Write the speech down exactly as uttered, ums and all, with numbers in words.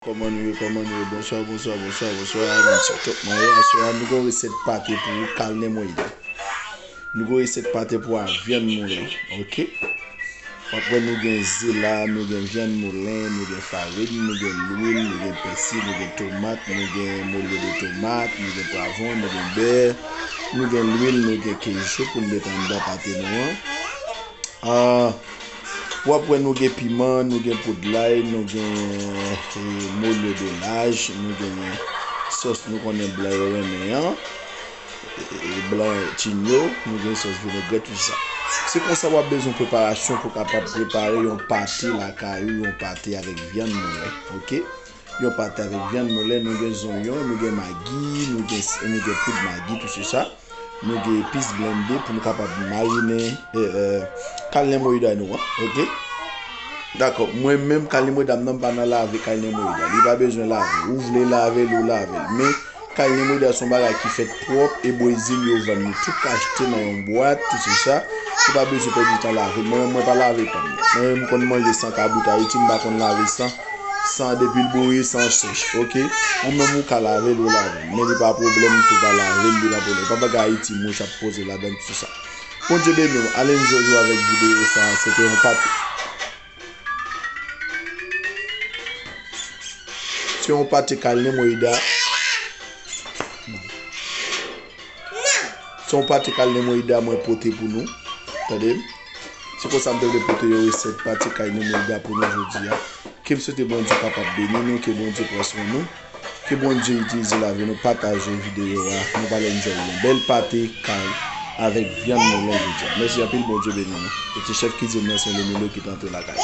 Kòman nou ye, kòman nou ye? Bonswa, bonswa, bonswa, bonswa. Bonswa tout moun yo. Aswè a, nou gen yon resèt pate pou ou, kalnen mwen ye. Nou gen yon resèt pate pou a vyann moulen, oke? W ap wè nou gen ze la, nou gen vyann moulen, nou gen farin, nou gen lwil, nou gen pèsi, nou gen tomat, nou gen molye de tomat, nou gen pwavwon, nou gen bè, nou gen lwil, nou gen kejou pou n met anndan pate nou an. Ah, w ap wè nou gen piman, nou gen poud lay, nou gen, eh, molye de laj, nou gen sòs nou konnen blan yo renmen an, eh, blan tchinyo, nou gen sòs vinegrèt, tout sa. Se konsa w ap bezwen preparasyon pou kapab prepare yon pate lakay ou, yon pate avèk vyann moulen, oke? Yon pate avèk vyann moulen, nou gen zonyon, nou gen magi, nou gen, nou gen poud magi, tout se sa. Nou gen epis blende pou nou kapab marinen, eh, eh, kalnen mwen yo da nou an, oke? Dakò, mwen menm kalnen mwen da m nan, m pa nan lave kalnen mwen yo da. Li pa bezwen lave. Ou vle lave l, ou lave l. Men, kalnen mwen yo da se yon bagay ki fèt pwòp e Brezil yo vann li tou kachte nan yon bwat, tout se sa. Ou pa bezwen pèdi tan lave l. Mwen menm, mwen pa lave pa m. Mwen menm, m konn manje san kabrit Ayiti, m pa konn lave san. San depi l bouyi, san sèch, oke? Ou menm ou ka lave l, ou lave l. Men li pa pwoblèm, si w pa lave l, li pa pwoblèm. Pa bagay Ayiti, mouch ap poze ladan, tout sa. Bondye beni w. Alen Jojo avèk videyo sa a, se te yon pate. Se yon pate kalnen mwen ida. Se yon pate kalnen mwen ida mwen pote pou nou. Tande m. Se konsa m te vle pote yon resèt pate kalnen mwen ida pou nou jodi a. Ke m swete Bondye kapab beni nou, ke Bondye pran swen nou, ke Bondye itilize lavi nou, pataje videyo a, nou pral enjoy yon bèl pate kay avèk vyann moulen jodi a. Mèsi anpil, Bondye beni nou. Se ti chèf kizin nan, se Lemilo ki te antre lakay.